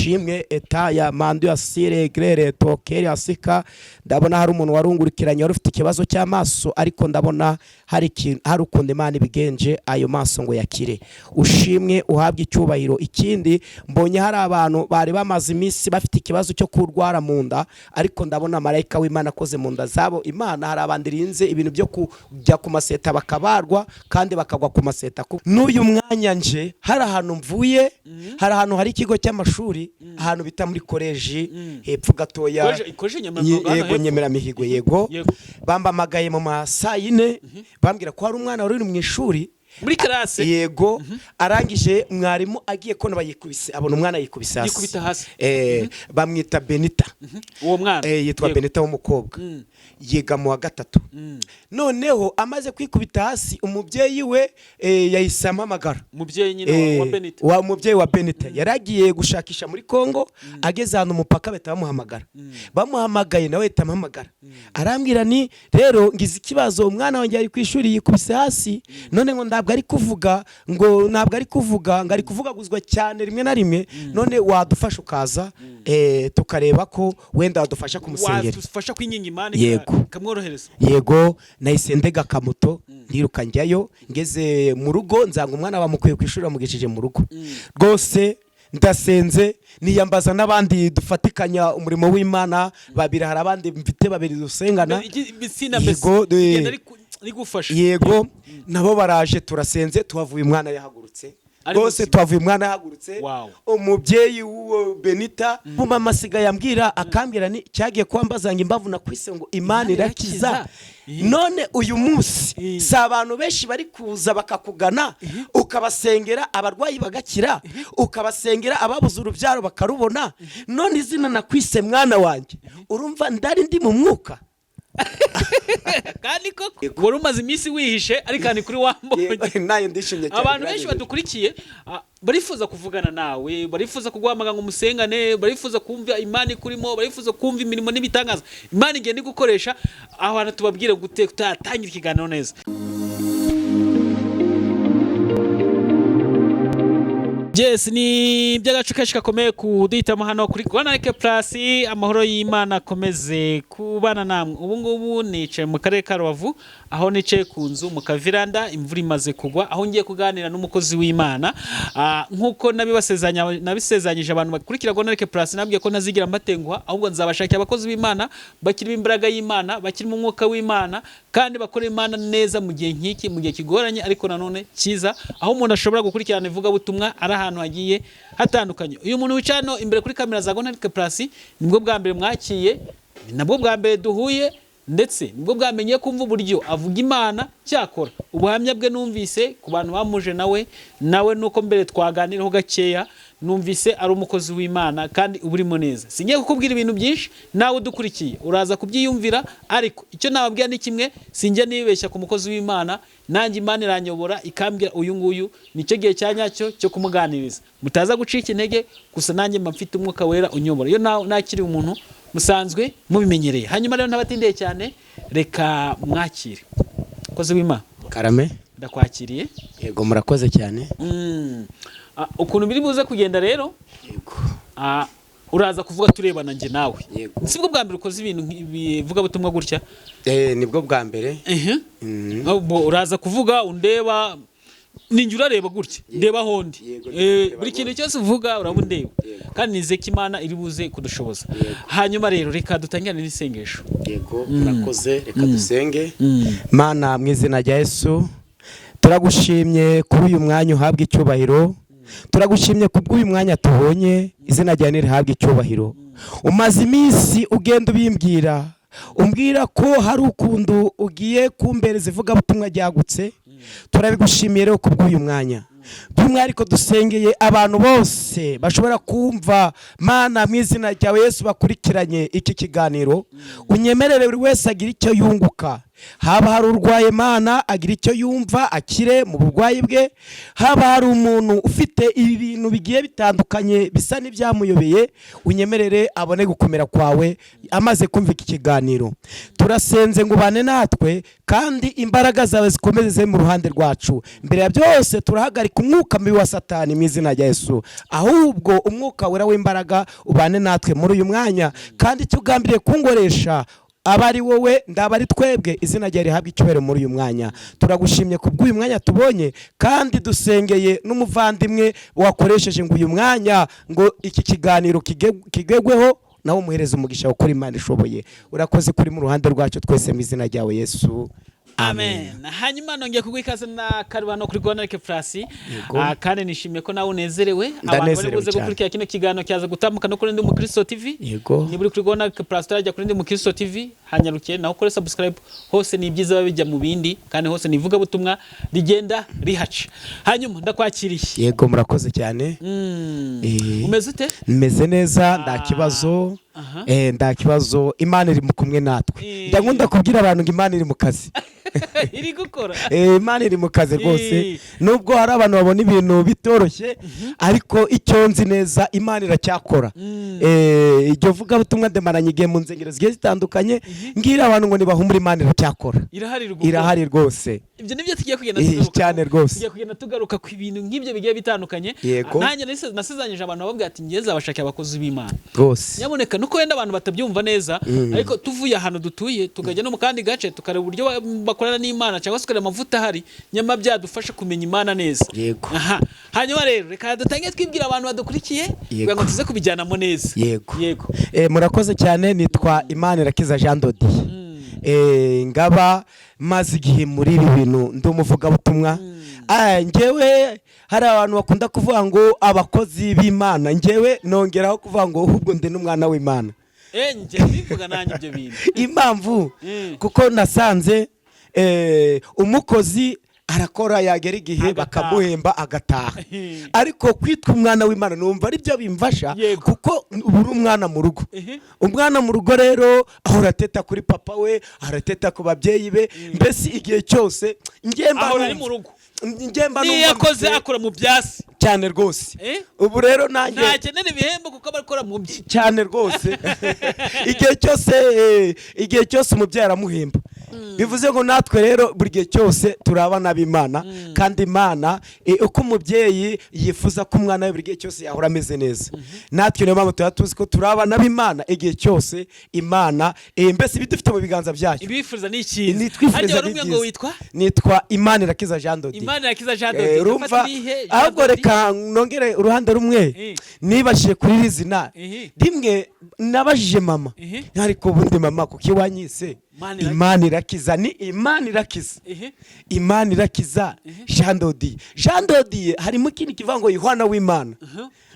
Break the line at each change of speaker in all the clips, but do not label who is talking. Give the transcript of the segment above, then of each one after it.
Ushimwe eta ya mandu ya sire grere tokeri asika. Ndabona hari umuntu warungurikiranye wari ufite ikibazo cy'amaso, ariko ndabona hari ikintu, hari ukuntu Imana ibigenje ayo maso ngo yakire. Ushimwe, uhabwe icyubahiro. Ikindi, mbonye hari abantu bari bamaze iminsi bafite ikibazo cyo kurwara mu nda, ariko ndabona marayika w'Imana akoze mu nda zabo. Imana hari abandi rinze ibintu byo kujya ku maseta bakabarwa kandi bakagwa ku maseta. N'uyu mwanya nje hari ahantu mvuye, hari ahantu hari ikigo cy'amashuri, ahantu bita muri koleji hepfo gatoya.
Koleji Nyemeramihigo hano
Yego.
hepfo?
Nyemeramihigo, yego.
Yego.
Bambamagaye mu ma saa yine, bambwira ko hari umwana wari uri mu ishuri
muri classe.
Yego. Arangije mwarimu agiye kubona bayikubise, abona umwana yikubise hasi.
Yikubita hasi.
Bamwita Benita.
Uwo mwana?
Yitwa Benita w'umukobwa, yiga mu wa gatatu. Noneho amaze kwikubita hasi, umubyeyi we yahise ampamagara.
Umubyeyi nyine wa Benita?
Wa mubyeyi wa Benita yari agiye gushakisha muri Kongo, ageze ahantu umupaka bahita bamuhamagara. Bamuhamagaye nawe ahita amuhamagara, arambwira ni rero ngize ikibazo, umwana wanjye ari ku ishuri yikubise hasi, none ngo ntabwo ari kuvuga, ngo ntabwo ari kuvuga, ngo ari kuvugaguzwa cyane rimwe na rimwe. None wadufasha ukaza, tukareba ko wenda wadufasha kumusengera.
Wadufasha kwinginga Imana
Yego.
ikamworohereza.
Yego. Nahise ndega akamoto, ndiruka njyayo. Ngeze mu rugo nzanga umwana bamukuye ku ishuri bamugejeje mu rugo. Rwose ndasenze, niyambaza n'abandi dufatikanya umurimo w'Imana babiri, hari abandi mfite babiri dusengana.
Ibitsina mbese
Yego,
bigenda rigufasha.
Yego, nabo baraje, turasenze, tuhavuye umwana yahagurutse.
Ari
Rwose
muzima.
tuhavuye umwana yahagurutse. Umubyeyi w'uwo Benita, mama asigaye ambwira, akambwira ni cyagiye kuba mbazanga imbavu nakwise ngo Imana
Imana
irakiza.
irakiza.
None uyu munsi si abantu benshi bari kuza bakakugana, ukabasengera abarwayi bagakira, ukabasengera ababuze urubyaro bakarubona. None izina nakwise, mwana wanjye, urumva ndari ndi mu mwuka.
Kandi koko wari umaze iminsi wihishe, ariko ni kuri wambonye.
Nayo ndishimye cyane.
Abantu benshi badukurikiye barifuza kuvugana nawe, barifuza kuguhamagara ngo umusengane, barifuza kumva Imana ikurimo, barifuza kumva imirimo n'ibitangaza Imana igenda igukoresha. Aho hantu tubabwire gute tutatangira ikiganiro neza? Yes, ni iby'agace kenshi gakomeye kuduhitamo hano kuri Rwanda Like Plus. Amahoro y'Imana akomeze kubana namwe. Ubu ngubu nicaye mu karere ka Rubavu, aho nicaye ku nzu mu kaviranda, imvura imaze kugwa, aho ngiye kuganira n'umukozi w'Imana. Nk'uko nabisezanyije abantu bakurikira Rwanda Like Plus, nabwiye ko ntazigira mbatenguha, ahubwo nzabashakira abakozi b'Imana bakirimo imbaraga y'Imana, bakirimo umwuka w'Imana, kandi bakora Imana neza mu gihe nk'iki, mu gihe kigoranye ariko nanone cyiza, aho umuntu ashobora gukurikirana ivugabutumwa ari ahantu hagiye hatandukanye. Uyu muntu wicaye hano imbere kuri kamera za Rwanda Like Plus, nibwo bwa mbere mwakiye, ni nabwo bwa mbere duhuye, ndetse nibwo bwamenye kumva uburyo avuga Imana. Cyakora ubuhamya bwe numvise ku bantu bamuje nawe nuko mbere twaganiraho gakeya, numvise ari umukozi w'Imana kandi uburimo neza. Singiye kukubwira ibintu byinshi, nawe udukurikiye uraza kubyiyumvira, ariko icyo nababwira ni kimwe: sinjya nibeshya ku mukozi w'Imana. Nanjye Imana iranyobora ikambwira uyu nguyu nicyo gihe cya nyacyo cyo kumuganiriza. Mutaza gucika intege, gusa nanjye mba mfite umwuka wera unyobora iyo nakiriye umuntu, musanzwe mubimenyereye. Hanyuma rero ntabatindiye cyane, reka mwakire mukozi w'Imana.
Karame.
Ndakwakiriye.
Yego, murakoze cyane.
Ukuntu biri buze kugenda rero,
Yego.
Uraza kuvuga turebana njye nawe.
Yego.
Si bwo bwa mbere ukoze ibintu nk'ibivugabutumwa gutya?
Nibwo bwa mbere.
Ubwo uraza kuvuga undeba, ninjye urareba gutya, ndeba aho ndi.
Yego, ndeba
Buri kintu
gutya.
cyose uvuga uraba undeba.
Yego.
Kandi nizeye ko Imana iri buze kudushoboza.
Yego.
Hanyuma rero reka dutangirane n'isengesho.
Yego, murakoze. Reka dusenge. Mana, mu izina rya Yesu, turagushimye kuri uyu mwanya, uhabwa icyubahiro. Turagushimye ku bw'uyu mwanya tubonye, izina ryawe nirihabwe icyubahiro. Umaze iminsi ugenda ubimbwira, umbwira ko hari ukuntu ugiye kumbereza ivugabutumwa ryagutse. Turabigushimiye rero ku bw'uyu mwanya. By'umwihariko dusengeye abantu bose bashobora kumva. Mana, mu izina ryawe Yesu, bakurikiranye iki kiganiro, unyemerere buri wese agira icyo yunguka. Haba hari urwaye, Mana, agira icyo yumva, akire mu burwayi bwe. Haba hari umuntu ufite ibintu bigiye bitandukanye bisa n'ibyamuyobeye, unyemerere abone gukomera kwawe amaze kumva iki kiganiro. Turasenze ngo ubane natwe kandi imbaraga zawe zikomeze zibe mu ruhande rwacu. Mbere ya byose, turahagarika umwuka mubi wa Satani mu izina rya Yesu, ahubwo Umwuka Wera w'imbaraga ubane natwe muri uyu mwanya, kandi icyo ugambiriye kungoresha aba ari wowe, ndaba ari twebwe. Izina ryawe rihabwa icyubahiro muri uyu mwanya. Turagushimye ku bw'uyu mwanya tubonye, kandi dusengeye n'umuvandimwe wakoresheje ngo uyu mwanya, ngo iki kiganiro kigegweho, nawe umuhereza umugisha gukora Imana ishoboye. Urakoze kuri mu ruhande rwacu twese, mu izina ryawe Yesu,
Amen. Hanyuma nongeye kuguha ikaze na karibu hano kuri Rwanda Plus.
Yego.
Kandi nishimiye ko nawe unezerewe. Abantu bari
Ndanezerewe
buze
cyane.
gukurikira kino kiganiro cyaza gutambuka no kuri Ndi Umukristo TV.
Yego.
Niba uri kuri Rwanda Plus utarajya kuri Ndi Umukristo TV, hanyarukiye naho ukore subscribe. Hose ni ibyiza biba bijya mu bindi, kandi hose ni ivugabutumwa rigenda rihaca. Hanyuma ndakwakiriye.
Yego, murakoze cyane.
Umeze ute?
Meze neza, nta kibazo. Nta kibazo, Imana iri mu kumwe natwe. Ndakunda kubwira abantu ngo Imana iri mu kazi.
Iri gukora.
Imana iri mu kazi rwose. Nubwo hari abantu babona ibintu bitoroshye, ariko icyo nzi neza, Imana iracyakora. Iryo vugabutumwa ndemaranye igihe mu nsengero zigiye zitandukanye, ngira abantu ngo nibahumure, Imana iracyakora.
Irahari iri gukora.
Irahari rwose.
Ibyo nibyo tugiye kugenda tugaruka.
Cyane rwose.
Tugiye kugenda tugaruka ku bintu nk'ibyo bigiye bitandukanye.
Yego.
Nanjye nasezeranyije abantu, bababwira ati ngiye nzabashakira abakozi b'Imana.
Rwose.
Nyaboneka nuko wenda abantu batabyumva neza, ariko tuvuye ahantu dutuye tukajya no mu kandi gace, tukareba uburyo bakorana n'Imana, cyangwa se ukareba amavuta ahari, nyamara byadufasha kumenya Imana neza.
Yego.
Aha, hanyuma rero reka dutange twibwira abantu badukurikiye kugira ngo tuze kubijyanamo neza.
Yego.
Yego.
Murakoze cyane. Nitwa Imana Irakiza Jean Dodier. Ngaba maze igihe muri ibi bintu, ndi umuvugabutumwa. Njyewe hari abantu bakunda kuvuga ngo abakozi b'Imana, njyewe nongeraho kuvuga ngo ahubwo ndi n'umwana w'Imana.
Njye mbivuga nanjye ibyo bintu.
Impamvu, kuko nasanze umukozi arakora, yagera igihe
Agataha.
bakamuhemba agataha, ariko kwitwa umwana w'Imana numva ari byo bimfasha, kuko uba uri umwana mu rugo. Umwana mu rugo rero ahora ateta kuri papa we, arateta ku babyeyi be, mbese igihe cyose njye mba
Ahora ari
numva-
mu rugo.
njye mba
Niyo
numva
yakoze akora mu byasi.
Cyane rwose. Ubu rero nanjye
Ntakenera ibihembo kuko aba akora mu bye.
Cyane rwose. Igihe cyose umubyeyi aramuhemba. Bivuze ngo natwe rero buri gihe cyose turi abana b'Imana, kandi Imana, uko umubyeyi yifuza ko umwana we buri gihe cyose yahora ameze neza, natwe niyo mpamvu tuba tuzi ko turi abana b'Imana. Igihe cyose Imana, mbese ibidufite mu biganza byayo.
Ibifuza ni icyiza.
Nitwifuriza
Harya wari
ni
umwe ngo
byiza.
witwa?
Nitwa Imana Irakiza Jean Dodier.
Imana Irakiza Jean Dodier.
Urumva
Fata irihe, Jean
ahubwo
Dodier?
reka nongere uruhande rumwe. Nibashije kuri iri zina, rimwe nabajije mama, ariko ubundi mama, kuko iwanyise
Imana Irakiza.
Imana Irakiza, ni Imana Irakiza, Imana Irakiza Jean Dodier. Jean Dodier harimo ikindi kivuga ngo Yohana w'Imana.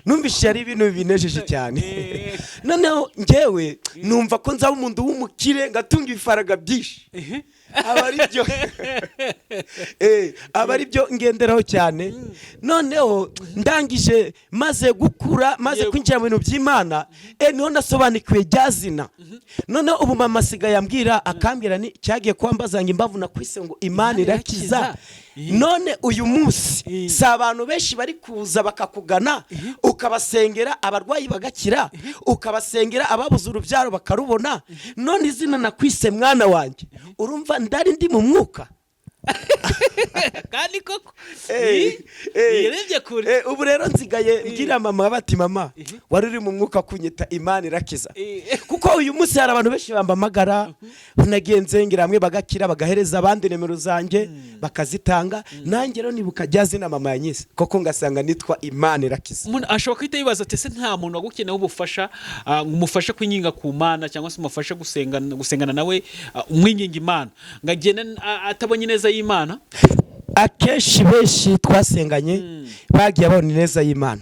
Numvise ari ibintu binejeje cyane. Noneho njyewe numva ko nzaba umuntu w'umukire, ngatunga ibifaranga byinshi, aba ari byo ngenderaho cyane. Noneho ndangije, maze gukura, maze kwinjira mu bintu by'Imana, niho nasobanukiwe rya zina. Noneho ubu mama asigaye ambwira, akambwira ni cyagiye kuba mbazanga imbavu nakwise ngo Imana Irakiza. None uyu munsi si abantu benshi bari kuza bakakugana, ukabasengera abarwayi bagakira, ukabasengera ababuze urubyaro bakarubona? None izina nakwise, mwana wanjye, urumva ndari ndi mu mwuka.
Kandi koko yarebye kure.
Ubu rero nsigaye mbwira mama bati: "Mama, wari uri mu mwuka kunyita Imana Irakiza." Kuko uyu munsi hari abantu benshi bambamagara, nagiye nzengera hamwe bagakira, bagahereza abandi nimero zanjye bakazitanga. Nanjye rero nibuka rya zina mama yanyise, koko ngasanga nitwa Imana Irakiza.
Umuntu ashobora guhita yibaza ati: "Ese nta muntu wagukeneyeho ubufasha, ngo umufashe kwinginga ku Mana, cyangwa se umufashe gusengana nawe, umwinginga Imana, ngo agende atabonye ineza y'Imana?"
Akenshi benshi twasenganye bagiye babona ineza y'Imana.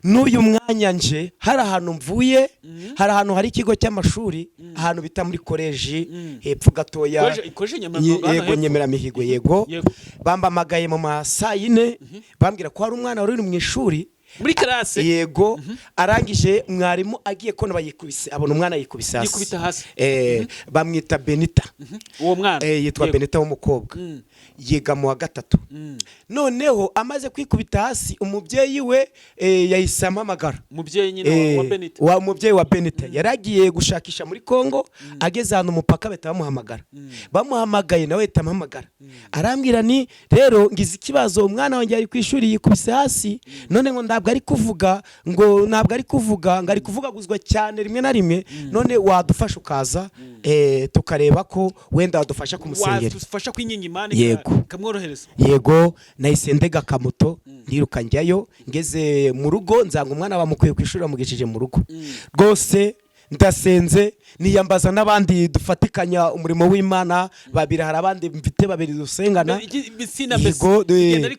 N'uyu mwanya nje hari ahantu mvuye, hari ahantu hari ikigo cy'amashuri, ahantu bita muri koleji hepfo gatoya.
Koleji Nyemeramihigo hano
Yego.
hepfo?
Nyemeramihigo, yego.
Yego.
Bambamagaye mu ma saa 4, bambwira ko hari umwana wari uri mu ishuri.
Muri classe?
Yego. Arangije mwarimu agiye kubona bayikubise, abona umwana yikubise hasi.
Yikubita hasi.
Bamwita Benita.
Uwo mwana?
Yitwa Benita w'umukobwa, yiga mu wa gatatu. Noneho amaze kwikubita hasi, umubyeyi we yahise ampamagara.
Umubyeyi nyine wa Benita?
Wa mubyeyi wa Benita yari agiye gushakisha muri Kongo, ageze ahantu umupaka bahita bamuhamagara. Bamuhamagaye nawe ahita amuhamagara, arambwira ni rero ngize ikibazo, umwana wanjye ari ku ishuri yikubise hasi, none ngo ntabwo ari kuvuga, ngo ntabwo ari kuvuga, ngo ari kuvugaguzwa cyane rimwe na rimwe, none wadufasha ukaza tukareba ko wenda wadufasha kumusengera.
Wadufasha kwinginga Imana
Yego.
ikamworohereza.
Yego, nahise ndega akamoto ndiruka njyayo. Ngeze mu rugo nzanga umwana bamukuye ku ishuri bamugejeje mu rugo. Rwose ndasenze, niyambaza n'abandi dufatikanya umurimo w'Imana babiri, hari abandi mfite babiri dusengana.
Ibitsina mbese
Yego,
bigenda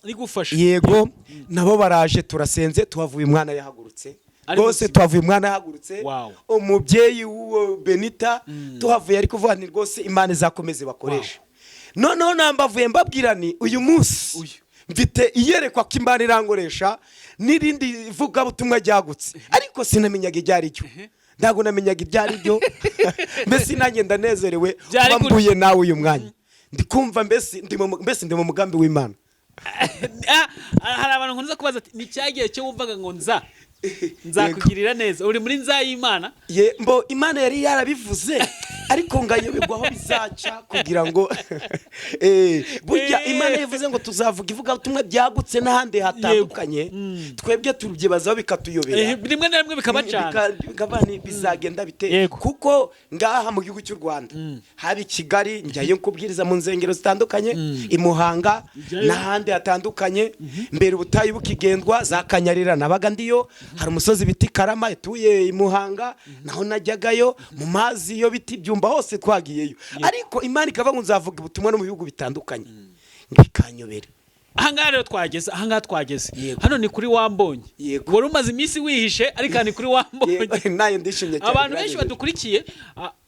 rigufasha.
Yego, nabo baraje, turasenze, tuhavuye umwana yahagurutse.
Ari
Rwose
muzima.
tuhavuye umwana yahagurutse. Umubyeyi w'uwo Benita tuhavuye ari kuvuga ni rwose Imana izakomeze bakoresha. Noneho nambavuye mbabwira ni uyu munsi
Uyu.
mfite iyerekwa ko Imana irankoresha n'irindi vugabutumwa ryagutse, ariko sinamenyaga ibyo ari byo, ntabwo namenyaga ibyo ari byo. Mbese nanjye ndanezerewe
Byari
kuba
gutya.
mbuye nawe uyu mwanya, ndi kumva mbese ndi mu mugambi w'Imana.
Hari abantu nkunze kubaza ati ni cya gihe cyo wumvaga ngo nzakugirira neza, uri muri nza y'Imana?
Ye mbo Imana yari yarabivuze, ariko ngayoberwa aho bizaca kugira ngo burya Imana yavuze ngo tuzavuga ivugabutumwa byagutse n'ahandi hatandukanye, twebwe tubyibazaho bikatuyobera.
Rimwe na rimwe bikabacana.
Bikaba bizagenda bite?
Yego.
Kuko ngaha mu gihugu cy'u Rwanda, haba i Kigali njyayo kubwiriza mu nsengero zitandukanye, i Muhanga
Ujyayo.
n'ahandi hatandukanye. Mbere ubutayu bukigendwa, za Kanyarira nabaga ndiyo, hari umusozi bita Karama ituye i Muhanga, naho najyagayo, mu mazi yo biti Byumba, hose twagiyeyo, ariko Imana ikavuga ngo nzavuga ubutumwa no mu bihugu bitandukanye, bikanyobera.
Ahangaha rero twageze, ahangaha twageze.
Yego.
Hano ni kuri Wambonye.
Yego.
Wari umaze iminsi wihishe, ariko aha ni kuri Wambonye.
Yego, nayo ndishimye cyane.
Abantu benshi
Biranejeje.
badukurikiye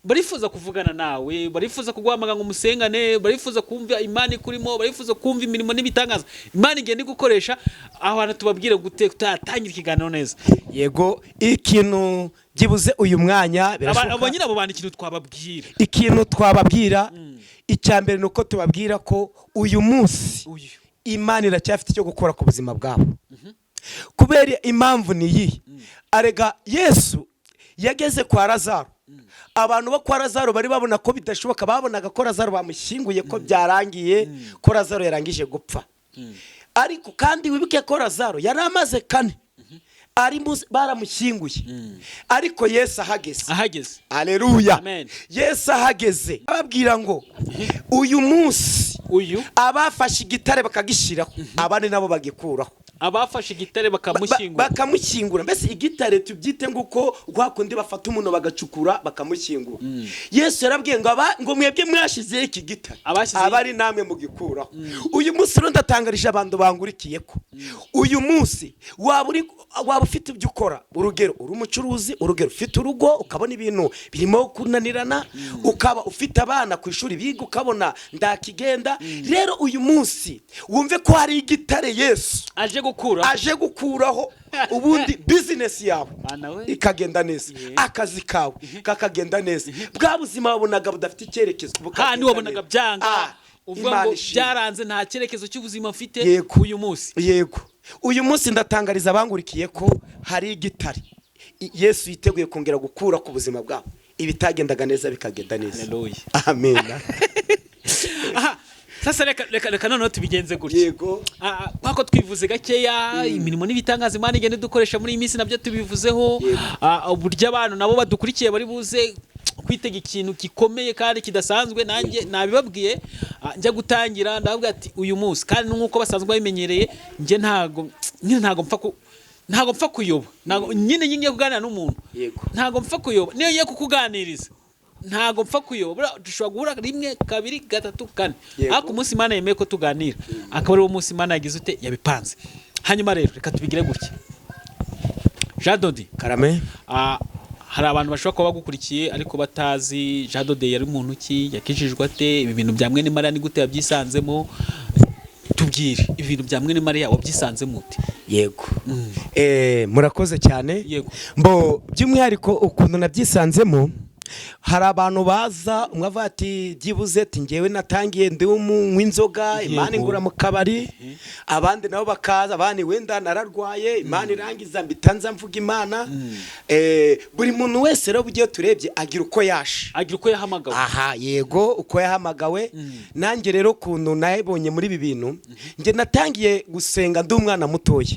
barifuza kuvugana nawe, barifuza kuguhamagara ngo umusengane, barifuza kumva Imana ikurimo, barifuza kumva imirimo n'ibitangaza Imana igenda igukoresha. Aho hantu tubabwire gute tutatangira ikiganiro neza?
Yego, ikintu byibuze uyu mwanya birashoboka.
Abo nyine, abo bantu, ikintu twababwira?
Ikintu twababwira, icya mbere ni uko tubabwira ko uyu munsi
uyu
Imana iracyafite icyo gukora ku buzima bwabo. Kubera impamvu ni iyi: arega Yesu yageze kwa Lazaro, abantu bo kwa Lazaro bari babona ko bidashoboka, babonaga ko Lazaro bamushyinguye, ko byarangiye, ko Lazaro yarangije gupfa. Ariko kandi wibuke ko Lazaro yari amaze kane ari baramushyinguye, ariko Yesu ahageze,
ahageze.
Aleluya.
Amen.
Yesu ahageze ababwira ngo uyu munsi
uyu
abafashe igitare bakagishyiraho, abandi nabo bagikuraho.
Abafashe igitare bakamushyingura.
Bakamushyingura. Mbese igitare tubyite nguko kwa kundi bafata umuntu bagacukura bakamushyingura. Yesu yarabwiye ngo aba ngo mwebwe mwashyizeho iki gitare, aba ari namwe mugikuraho. Uyu munsi rero ndatangarije abantu bangurikiye ko uyu munsi waba uri, waba ufite ibyo ukora, urugero uri umucuruzi, urugero ufite urugo ukabona ibintu birimo kunanirana, ukaba ufite abana ku ishuri biga ukabona ndakigenda, rero uyu munsi wumve ko hari igitare Yesu
aje gukura
aje gukuraho, ubundi bizinesi yawe
Bana we.
ikagenda neza, akazi kawe kakagenda neza, bwa buzima wabonaga budafite icyerekezo bukagenda
Handi wabonaga
neza.
byanga, uvuga
Imana
ngo
ishimwe.
byaranze, nta cyerekezo cy'ubuzima mfite.
Yego.
Uyu munsi?
Yego, uyu munsi ndatangariza abangurikiye ko hari igitare Yesu yiteguye kongera gukura ku buzima bwabo, ibitagendaga neza bikagenda neza.
Haleluya.
Amen.
Aha sasa reka noneho tubigenze gutya.
Yego.
Nk'uko twivuze gakeya imirimo n'ibitangaza Imana igenda idukoresha muri iyi minsi, nabyo tubivuzeho.
Yego.
Uburyo abantu nabo badukurikiye bari buze kwitega ikintu gikomeye kandi kidasanzwe, nanjye nabibabwiye. Njya gutangira ndavuga ati uyu munsi, kandi nk'uko basanzwe babimenyereye, njye ntago nyine ntago mpfa kuyoba. Ntago nyine ngiye kuganira n'umuntu, ntago mpfa kuyoba. Niyo ngiye kukuganiriza ntago mpfa kuyoba. Buriya dushobora guhura rimwe, kabiri, gatatu, kane, ariko umunsi Imana yemeye ko tuganira akaba ari wo munsi Imana yagize ute, yabipanze. Hanyuma rero reka tubigire gutya, Jean Dodi.
Karame.
Hari abantu bashobora kuba bagukurikiye ariko batazi Jean Dodi yari muntu ki, yakijijwe ate, ibi bintu bya mwene Mariya ni gute yabyisanzemo. Tubwire ibintu bya Mwene Mariya, wabyisanze mute?
Yego. Murakoze cyane.
Yego.
Mbo by'umwihariko ukuntu nabyisanzemo, hari abantu baza, umwe avuga ati byibuze ati ngewe natangiye ndi umunywa inzoga, Imana ingura mu kabari. Abandi nabo bakaza, abandi wenda nararwaye, Imana irangiza mbitanza mvuga Imana. Buri muntu wese rero ugiye turebye agira uko yashe,
agira uko yahamagawe.
Aha, yego, uko yahamagawe. Nanjye rero ukuntu nabonye muri ibi bintu, njye natangiye gusenga ndi umwana mutoya,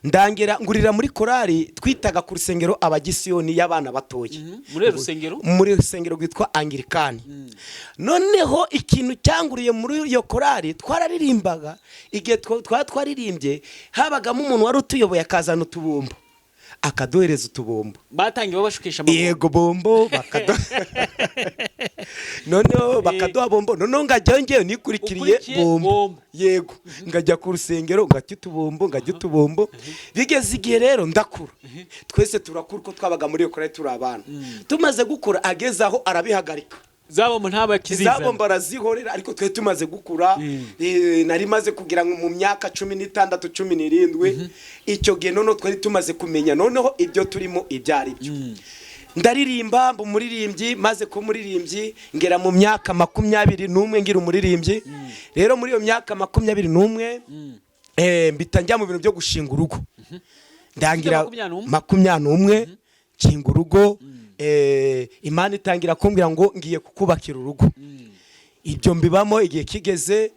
ndangira ngurira muri korali twitaga ku rusengero Abagisiyoni y'abana batoya.
Muri rusengero?
Muri rusengero rwitwa Angirikani. Noneho ikintu cyanguriye muri iyo korali, twararirimbaga. Igihe twaba twaririmbye, habagamo umuntu wari utuyoboye akazana utubombo, akaduhereza utubombo.
Batangiye babashukisha amaboko.
Yego, bombo bakaduha, noneho bakaduha bombo, noneho ngajyayo ngewe nikurikiriye
Ukurikiye
bombo.
Bombo.
Yego, ngajya ku rusengero ngajya utubombo, ngajya utubombo. Bigeze igihe rero ndakura, twese turakura uko twabaga muri iyo korali turi abana. Tumaze gukura, ageze aho arabihagarika.
Zabo ntabakizizana.
Izabo barazihorera, ariko twe tumaze gukura, nari maze kugira ngo mu myaka 16, 17 icyo gihe, noneho twari tumaze kumenya noneho ibyo turimo ibyo ari byo. Ndaririmba, mba umuririmbyi. Maze kuba umuririmbyi, ngera mu myaka 21 ngira umuririmbyi. Rero muri iyo myaka 21, mpita njya mu bintu byo gushinga urugo, ndangira
21?
21 nshinga urugo. Imana itangira kumbwira ngo ngiye kukubakira urugo. Ibyo mbibamo. Igihe kigeze,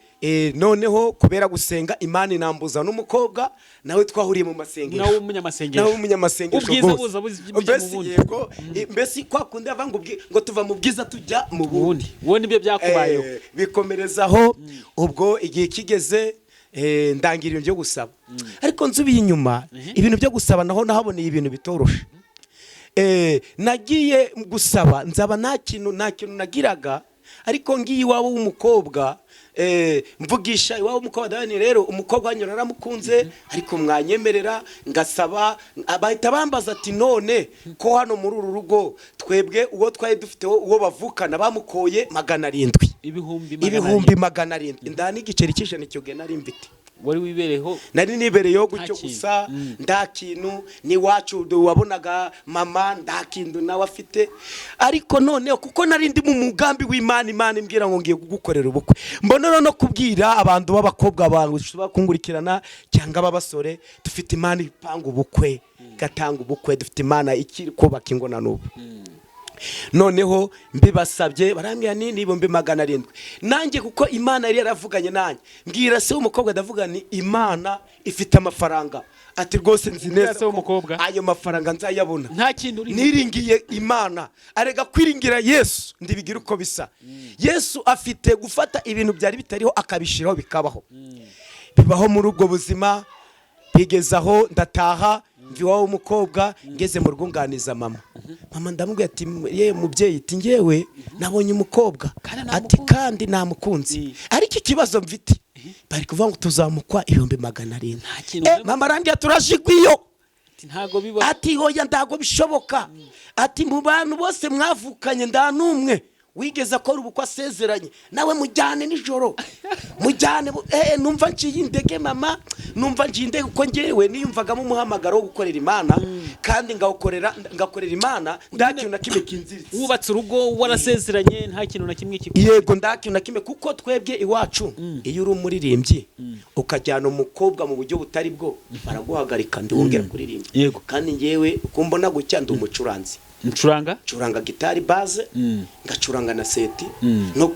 noneho kubera gusenga, Imana inambuza n'umukobwa nawe twahuriye mu masengesho.
Nawe w'umunyamasengesho.
Nawe w'umunyamasengesho.
Ubwiza
rwose.
buza bujya mu
Mbese
bundi.
yego, mbese kwa kundi bava ngo ngo tuva mu bwiza tujya mu bundi.
Ubundi wowe nibyo byakubayeho.
Bikomerezaho. Ubwo igihe kigeze, ndangira ibintu byo gusaba. Ariko nsubiye inyuma, ibintu byo gusaba naho nahaboneye ibintu bitoroshe. Nagiye gusaba, nzaba nta kintu nagiraga, ariko ngiye iwabo w'umukobwa, mvugisha iwabo w'umukobwa, ndabona rero umukobwa wanyu naramukunze, ariko mwanyemerera ngasaba? Bahita bambaza ati none ko hano muri uru rugo twebwe uwo twari dufite, uwo bavukana bamukoye 700.
Ibihumbi magana
Ibihumbi
arindwi.
700. Nda n'igiceri cy'ijana icyo gihe nari mfite.
Wari wibereho.
Nari nibereyeho gutyo
Nta kintu.
gusa, nta kintu. N'iwacu wabonaga mama nta kintu nawe afite. Ariko noneho kuko nari ndi mu mugambi w'Imana, Imana imbwira ngo ngiye kugukorera ubukwe, mbona no kubwira abantu b'abakobwa bashobora kungurikirana cyangwa b'abasore, dufite Imana ipanga ubukwe, igatanga ubukwe. Dufite Imana ikiri kubaka ingo na n'ubu. Noneho mbibasabye, barambwira ni 700,000. Nanjye kuko Imana yari yaravuganye nanjye, mbwira se w'umukobwa, ndavuga ni Imana ifite amafaranga, ati rwose nzi neza
Se
ko
w'umukobwa?
ayo mafaranga nzayabona.
Nta kintu uriho.
Niringiye Imana. Arega kwiringira Yesu ndibigira uko bisa. Yesu afite gufata ibintu byari bitariho akabishyiraho bikabaho. Bibaho muri ubwo buzima. Bigeze aho ndataha, mva iwabo w'umukobwa, ngeze mu rugo nganiza mama. Mama ndamubwira ati ye mubyeyi, ati ngewe nabonye umukobwa.
Kandi
Ati
namukunze.
kandi namukunze, ariko ikibazo mfite, bari kuvuga ngo tuzamukwa 700,000.
Nta kintu urimo.
Mama arangira turajigwiyo.
Ati ntago bibaho.
Ati hoya, ntabwo bishoboka. Ati mu bantu bose mwavukanye nta n'umwe wigeze akora ubukwe asezeranye nawe. Mujyane nijoro, mujyane numva nciye indege mama, numva nciye indege, kuko ngewe niyumvagamo umuhamagaro wo gukorera Imana, kandi ngawukorera, ngakorera Imana nta kintu na kimwe kinziritse.
Wubatse urugo warasezeranye, nta kintu na kimwe kiku
Yego, nta kintu na kimwe, kuko twebwe iwacu iyo uri umuririmbyi ukajyana umukobwa mu buryo butari bwo, baraguhagarika, ndiwongera kuririmba. Kandi ngewe uko mbona gutya, ndi umucuranzi.
Ncuranga.
Ncuranga gitari basse, ngacuranga na synthé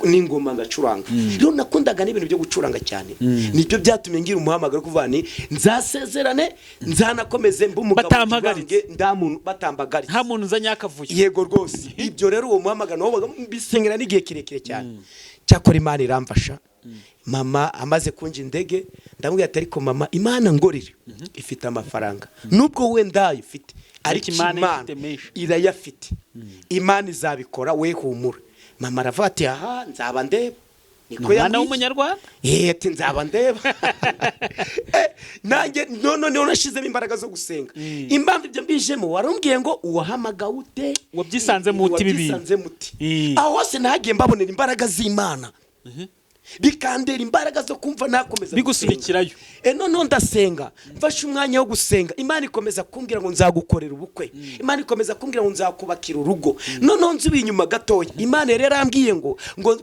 n'ingoma ngacuranga. Rero nakundaga n'ibintu byo gucuranga cyane, nibyo byatumye ngira umuhamagaro wo kuvuga ni nzasezerane, nzanakomeze mbe umugabo.
Batampagaritse.
Ncurange, nda muntu batambagaritse.
Nta muntu uzanye akavuyo.
Yego rwose. Ibyo rero, uwo muhamagaro wabaga mbisengera n'igihe kirekire cyane. Cyakora Imana iramfasha. Mama amaze kunja indege, ndamubwira ati ariko mama, Imana ngorere ifite amafaranga, nubwo wenda ifite, ariko
Imana
Imana
ifite menshi.
irayafite, Imana izabikora, we humura. Mama aravuga ati aha nzaba ndeba. Niko
Umwana
yambwiye.
w'umunyarwanda.
Ati nzaba ndeba. Nanjye none niho nashyizemo imbaraga zo gusenga. Impamvu ibyo mbijemo, warumbwiye ngo uwahamagawe ute?
Wabyisanzemo ute ibi bintu?
Wabyisanzemo ute? Aho hose nahagiye mbabonera imbaraga z'Imana. Bikandera imbaraga zo kumva nakomeza gusenga.
Bigusunikirayo.
Noneho ndasenga, mfashe umwanya wo gusenga, Imana ikomeza kumbwira ngo nzagukorera ubukwe, Imana ikomeza kumbwira ngo nzakubakira urugo. Noneho nsubiye inyuma gatoya, Imana yari yarambwiye ngo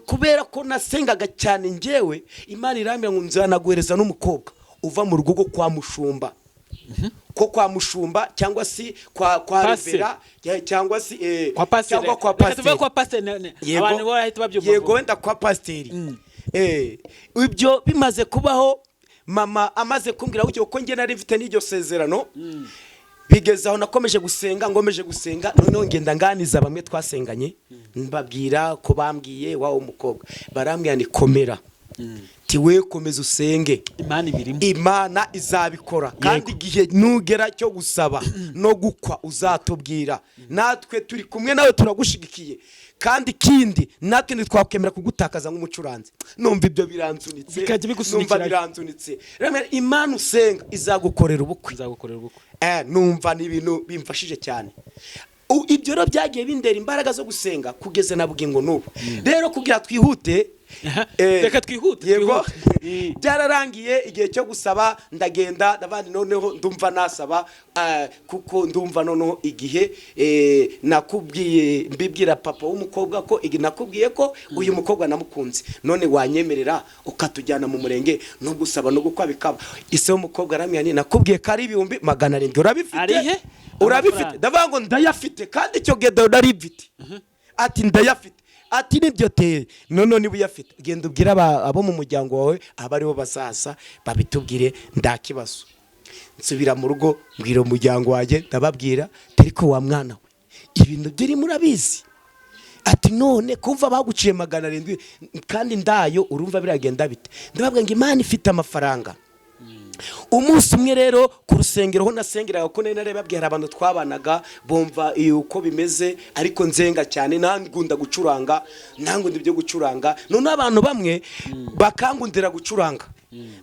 kubera ko nasengaga cyane njyewe, Imana irambwira ngo nzanaguhereza n'umukobwa uva mu rugo rwo kwa mushumba, ko kwa mushumba cyangwa se kwa
Pasiteri.
revera cyangwa se
Kwa pasiteri.
cyangwa kwa
Reka tuvuge
pasiteri.
kwa pasiteri,
Yego.
abantu barahita babyumva
Yego.
vuba.
Wenda kwa pasiteri. Ibyo bimaze kubaho, mama amaze kumbwira gutyo, kuko njye nari mfite n'iryo sezerano, bigeze aho nakomeje gusenga, ngomeje gusenga. Noneho ngenda nganiza bamwe twasenganye, mbabwira ko bambwiye wawo umukobwa, barambwira ni komera, tiwe komeza usenge.
Imana ibirimo.
Imana izabikora, kandi igihe nugera cyo gusaba no gukwa uzatubwira, natwe turi kumwe nawe, turagushigikiye. Kandi ikindi, natwe ntitwakwemera kugutakaza nk'umucuranzi. Numva ibyo biransunitse.
Bikajya bigusunikirayo.
Numva biransunitse. Rero Imana usenga izagukorera ubukwe.
Nzagukorera ubukwe.
Numva ni ibintu bimfashije cyane. Ibyo rero byagiye bindera imbaraga zo gusenga kugeza na bugingo n'ubu. Rero kugira twihute,
Reka twihute,
yego.
twihute.
Byararangiye, igihe cyo gusaba ndagenda, ndabandi noneho ndumva nasaba, kuko ndumva noneho igihe nakubwiye, mbibwira papa w'umukobwa ko nakubwiye ko uyu mukobwa namukunze, none wanyemerera ukatujyana mu murenge no gusaba no gukwa bikaba. Ise w'umukobwa arambwira ni nakubwiye ko ari 700,000, urabifite?
Arihe?
Urabifite?
Amafaranga.
Ndavuga ngo ndayafite, kandi icyo gihe nari mfite. Ati ndayafite, ati nibyo teye. None niba uyafite, genda ubwire abo mu muryango wawe, aba aribo bazaza babitubwire, nta kibazo. Nsubira mu rugo, mbwira umuryango wanjye, ndababwira, ariko wa mwana we, ibintu biri murabizi. Ati none kumva baguciye 700 kandi ndayo, urumva biragenda bite? Ndababwira ngo Imana ifite amafaranga. Umunsi umwe rero ku rusengero ho nasengeraga, ko nari narababwira abantu twabanaga bumva uko bimeze, ariko nzenga cyane, nangunda gucuranga, nangunda ibyo gucuranga. Noneho abantu bamwe bakangundira gucuranga,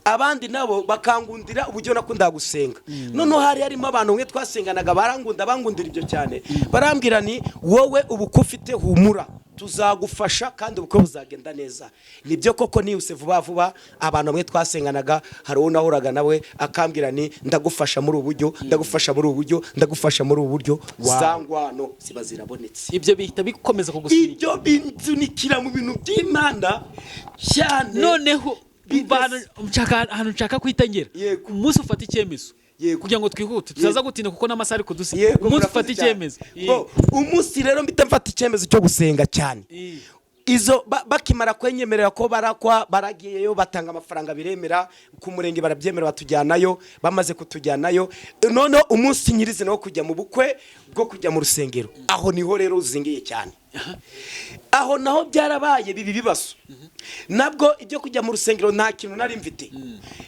abandi nabo bakangundira uburyo nakundaga gusenga. Noneho hari harimo abantu bamwe twasenganaga barangunda, bangundira ibyo cyane, barambwira ni wowe ubu ko ufite, humura, tuzagufasha kandi ubukwe buzagenda neza. Nibyo koko, nihuse vuba vuba, abantu bamwe twasenganaga, hari uwo nahuraga nawe akambwira ni ndagufasha muri ubu buryo, ndagufasha muri ubu buryo, ndagufasha muri ubu buryo. Za ngwano ziba zirabonetse.
Ibyo bihita bikomeza kugusunika.
Ibyo binsunikira mu bintu by'Imana cyane.
Noneho umva ahantu nshaka kuhitangera.
Yego.
Umunsi ufata icyemezo,
Yego.
kugira ngo twihute, tutaza gutinda kuko n'amasaha ari kudusiga.
Yego.
Umunsi
Murakoze
ufata
cyane.
icyemezo.
Bo, umunsi rero mpita mfata icyemezo cyo gusenga cyane, izo bakimara kwenyemerera ko barakwa, baragiyeyo batanga amafaranga, biremera ku murenge, barabyemera, batujyanayo. Bamaze kutujyanayo, noneho umunsi nyirizina wo kujya mu bukwe bwo kujya mu rusengero, aho niho rero uzingiye cyane. Aho naho byarabaye bibi bibazo nabwo, ibyo kujya mu rusengero nta kintu nari mfite.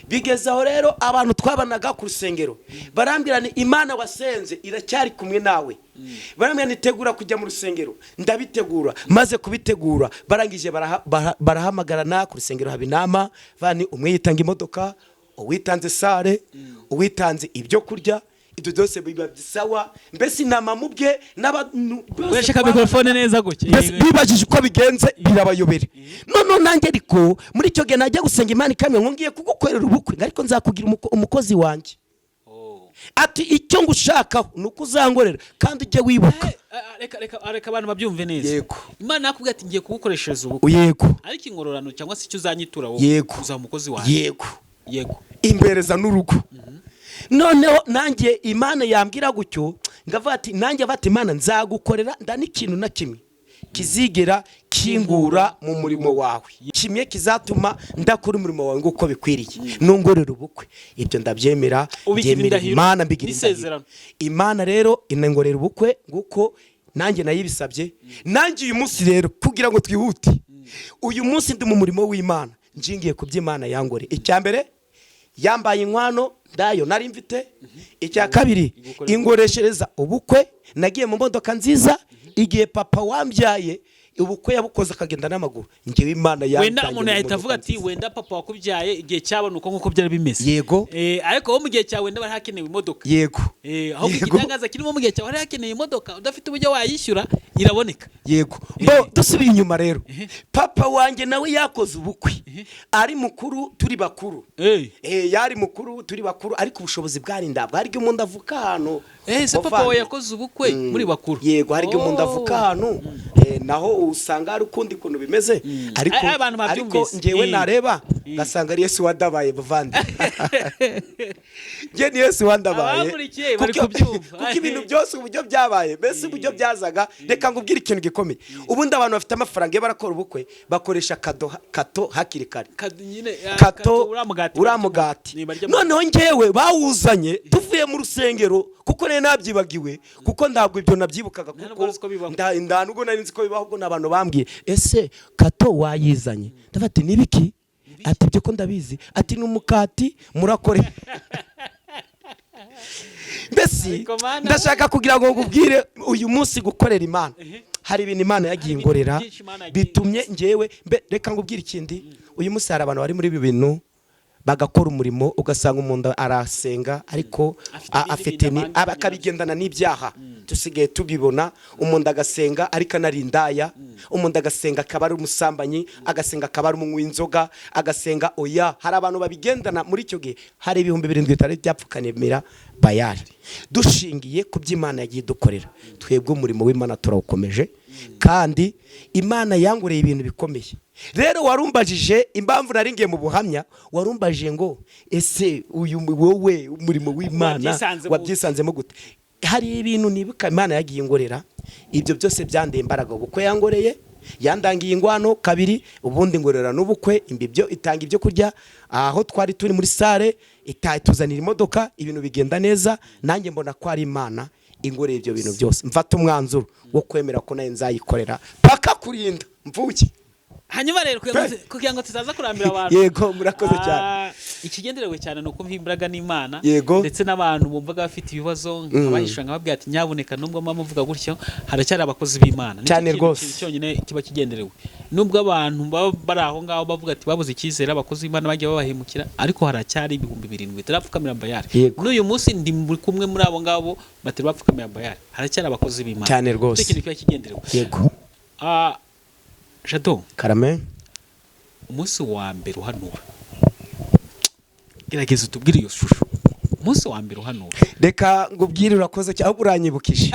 Bigeze aho rero abantu twabanaga ku rusengero barambwira ni Imana wasenze iracyari kumwe nawe. Barambwira ni tegura kujya mu rusengero, ndabitegura. Maze kubitegura, barangije barahamagarana ku rusengero, haba inama, bani umwe yitanga imodoka, uwitanze sare, uwitanze ibyo kurya, ibyo byose biba sawa. Mbese inama mu bwe n'abantu bose
Urashaka mikorofone neza gutya.
Mbese bibajije uko bigenze, birabayobera. Noneho nanjye ariko muri icyo gihe najya gusenga, Imana ikamenya ngo ngiye kugukorera ubukwe, ariko nzakugira umukozi wanjye. Ati icyo ngushakaho ni uko uzangorera, kandi ujye wibuka.
Reka abantu babyumve neza.
Yego.
Imana yakubwiye ati ngiye kugukoreshereza ubukwe,
Yego.
ariko ingororano cyangwa se icyo uzanyitura wowe,
Yego.
uzaba umukozi wanjye.
Yego.
Yego.
Imbereza n'urugo. Noneho nanjye Imana yambwira gutyo, ngavuga ati nanjye bati Imana nzagukorera, nda n'ikintu na kimwe kizigera kingura mu murimo wawe, kimwe kizatuma ndakora umurimo wawe nguko bikwiriye, nungorera ubukwe. Ibyo ndabyemera.
Ubigira
Mbyemerera
indahiro
Imana, mbigira indahiro.
n'isezerano.
Imana rero inongorera ubukwe nguko nanjye nayibisabye. Nanjye uyu munsi rero, kugira ngo twihute, uyu munsi ndi mu murimo w'Imana nshingiye ku by'Imana yangore. Icya mbere, yambaye inkwano ndayo nari mfite. Icya kabiri,
Igukorera
ingoreshereza ubukwe, nagiye mu modoka nziza igihe papa wambyaye. Ubukwe yabukoze akagenda n'amaguru. Njyewe Imana
Wenda
yanjyanye
umuntu
mu
yahita avuga
modoka
ati
nziza.
Wenda papa wakubyaye igihe cyabo ni uko nguko byari bimeze.
Yego.
Ariko wowe mu gihe cyawe wenda bari hakenewe imodoka.
Yego.
Ahubwo igitangaza kirimo, mu gihe cyawe hari hakeneye imodoka, udafite uburyo wayishyura, iraboneka.
Yego. Bo dusubiye inyuma rero, papa wanjye nawe yakoze ubukwe ari mukuru, turi bakuru. Yari mukuru, turi bakuru, ariko ubushobozi bwari ndabwo. Hari igihe umuntu avuka ahantu
Se papa
muvandi.
wawe yakoze ubukwe muri bakuru?
Yego, hari igihe umuntu
Oh.
avuka ahantu, naho usanga hari ukundi kuntu bimeze, ariko
Abantu
ariko
babyumvise.
ngewe nareba ngasanga ari Yesu wandabaye. Bavandi, nge ni Yesu wandabaye.
Abakurikiye bari kubyumva.
Kuko ibintu byose uburyo byabaye, mbese uburyo byazaga, reka ngubwire ikintu gikomeye. Ubundi abantu bafite amafaranga, iyo barakora ubukwe bakoresha kado, kato hakiri kare.
Nyine,
Kato.
Uriya mugati.
Uriya mugati.
Ni barya.
Noneho ngewe bawuzanye tuvuye mu rusengero, kuko nari nabyibagiwe, kuko ntabwo ibyo nabyibukaga.
Nta nubwo
Kuko
uzi ko bibaho.
Nda nubwo nari nzi ko bibaho, ubwo ni abantu bambwiye: "Ese kato wayizanye?" Ndavuga ati: "Nibiki?" Ati: "Ibyo ko ndabizi." Ati: "Ni umukati murakore." Mbese
Ariko Mana.
ndashaka kugira ngo nkubwire, uyu munsi gukorera Imana, hari ibintu Imana yagiye
Hari ibintu
ingorera
byinshi Imana yagiye.
bitumye ngewe mbe. Reka ngubwire ikindi. Uyu munsi hari abantu bari muri ibi bintu bagakora umurimo, ugasanga umuntu arasenga ariko
Afite ibindi
afite
bintu abangamiye.
Akabigendana n'ibyaha. Dusigaye tubibona, umuntu agasenga ariko anari indaya, umuntu agasenga akaba ari umusambanyi, agasenga akaba ari umunywi w'inzoga, agasenga. Oya, hari abantu babigendana. Muri icyo gihe hari 7000 bitari byapfukanira Bayari. Dushingiye ku by'Imana yagiye idukorera, twebwe umurimo w'Imana turawukomeje, kandi Imana yanguriye ibintu bikomeye. Rero warumbajije impamvu nari ngiye mu buhamya. Warumbajije ngo: "Ese uyu wowe umurimo w'Imana
Wabyisanzemo?
wabyisanzemo gute?" Hari ibintu nibuka Imana yagiye ingorera, ibyo byose byandeye imbaraga. Ubukwe yangoreye, yandangiye ingwano kabiri, ubundi ngorera n'ubukwe, ibyo itanga ibyo kurya aho twari turi muri salle, ituzanira imodoka, ibintu bigenda neza. Nanjye mbona ko ari Imana ingoreye ibyo bintu byose, mfata umwanzuro wo kwemera ko nayo nzayikorera paka kurinda mvuke.
Hanyuma rero kugira ngo tutaza kurambira abantu.
Yego, murakoze cyane.
Ikigenderewe cyane ni ukumva imbaraga n'Imana. Ndetse n'abantu bumvaga bafite ibibazo, nkabahishura, nkababwira ati: "Nyabuneka, nubwo muba muvuga gutyo, haracyari abakozi b'Imana." Nicyo
Cyane
kintu
rwose.
cyonyine kiba kigenderewe. Nubwo abantu baba bari aho ngaho bavuga ati babuze icyizere, abakozi b'Imana bagiye babahemukira, ariko haracyari 7000 bitarapfukamira Bayari. N'uyu munsi ndi kumwe muri abo ngabo batari bapfukamira Bayari. Haracyari abakozi b'Imana.
Cyane rwose.
Nicyo kintu kiba kigenderewe. Jado.
Karame.
Umunsi wa mbere uhanura, gerageza utubwire iyo shusho, umunsi wa mbere uhanura.
Reka ngubwire, urakoze cyane, ahubwo uranyibukije,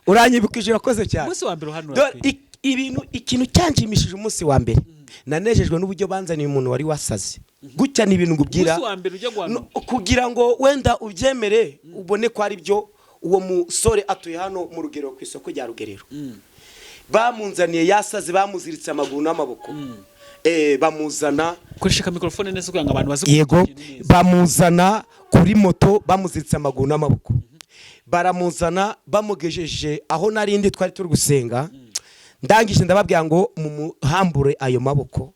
uranyibukije, urakoze cyane.
Umunsi wa mbere uhanura
Dore
pe.
Ibintu, ikintu cyanshimishije umunsi wa mbere, nanejejwe n'uburyo banzaniye umuntu wari wasaze gutya. Ni ibintu ngubwira.
Umunsi wa mbere ujya guhanura.
No, kugira ngo wenda ubyemere, ubone ko ari byo, uwo musore atuye hano mu Rugerero, ku isoko rya Rugerero. Bamunzaniye yasaze, bamuziritse amaguru n'amaboko. Bamuzana
Koresha mikorofone neza kugira ngo abantu baze
Yego.
kumva ikintu neza.
Bamuzana kuri moto, bamuziritse amaguru n'amaboko, baramuzana, bamugejeje aho narindi twari turi gusenga. Ndangije ndababwira ngo: "Mumuhambure ayo maboko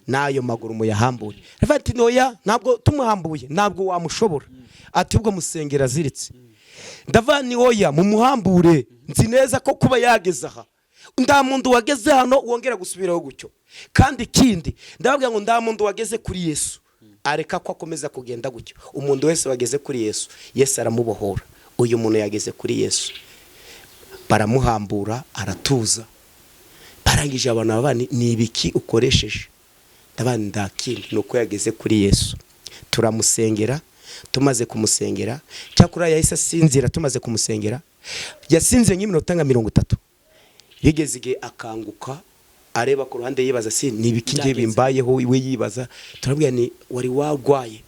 n'ayo maguru, muyahambure." Aravuga ati: "Noya, ntabwo tumuhambuye ntabwo wamushobora." Ati: "Ubwo musengera aziritse." Ndavuga ni: "Oya, mumuhambure, nzi neza ko kuba yageze aha, nta muntu wageze hano wongera gusubiraho gutyo." Kandi ikindi ndababwira ngo: "Nta muntu wageze kuri Yesu areka ko akomeza kugenda gutyo. Umuntu wese wageze kuri Yesu, Yesu aramubohora." Uyu muntu yageze kuri Yesu, baramuhambura, aratuza. Barangije abantu baba: "Ni ibiki ukoresheje?" Ndabana: "Ndakindi, ni uko yageze kuri Yesu." Turamusengera. Tumaze kumusengera, cyakora yahise asinzira. Tumaze kumusengera yasinze nk'iminota nka 30. Bigeze igihe akanguka, areba ku ruhande, yibaza: "Si ni ibiki ngiye
Byagenze.
bimbayeho?" We yibaza. Turabwira ni: "Wari warwaye."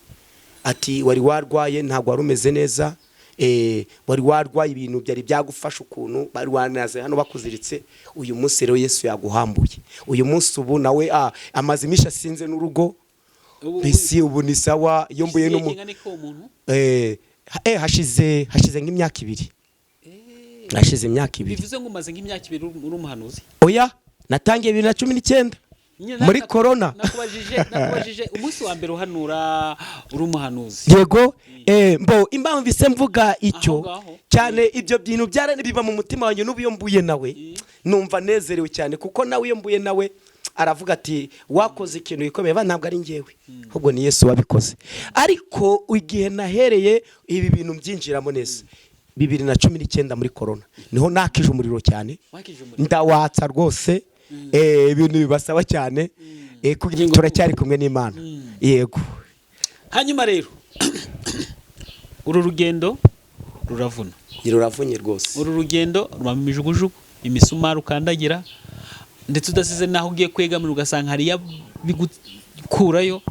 Ati: "Wari warwaye, ntabwo wari umeze neza, wari warwaye, ibintu byari byagufasha ukuntu bari wanaze hano bakuziritse. Uyu munsi rero Yesu yaguhambuye." Uyu munsi ubu nawe amaze iminsi asinze n'urugo. Mbese ubu ni sawa iyo mbuye
Igihe
n'umu
kingana iki uwo muntu?
Hashize nk'imyaka 2, hashize imyaka 2.
Bivuze ngo umaze nk'imyaka 2 uri umuhanuzi?
Oya, natangiye 2019.
Nyine
Muri corona.
Nakubajije umunsi wa mbere uhanura, uri umuhanuzi.
Yego, mbo impamvu ise mvuga icyo
Aho ngaho.
cyane, ibyo bintu byara biba mu mutima wanjye. N'ubu iyo mbuye nawe numva nezerewe cyane, kuko nawe iyo mbuye nawe aravuga ati: "Wakoze ikintu gikomeye." Ba ntabwo ari njyewe, ahubwo ni Yesu wabikoze. Ariko igihe nahereye ibi bintu mbyinjiramo neza, 2019 muri corona, niho nakije umuriro cyane.
Wakije umuriro.
Ndawatsa rwose. Ibintu bibasaba cyane. Turacyari kumwe n'Imana, yego.
Hanyuma rero uru rugendo ruravuna.
Ruravunye rwose.
Uru rugendo rubamo imijugujugu, imisumari ukandagira, ndetse udasize n'aho ugiye kwegamira ugasanga hariya bigukurayo.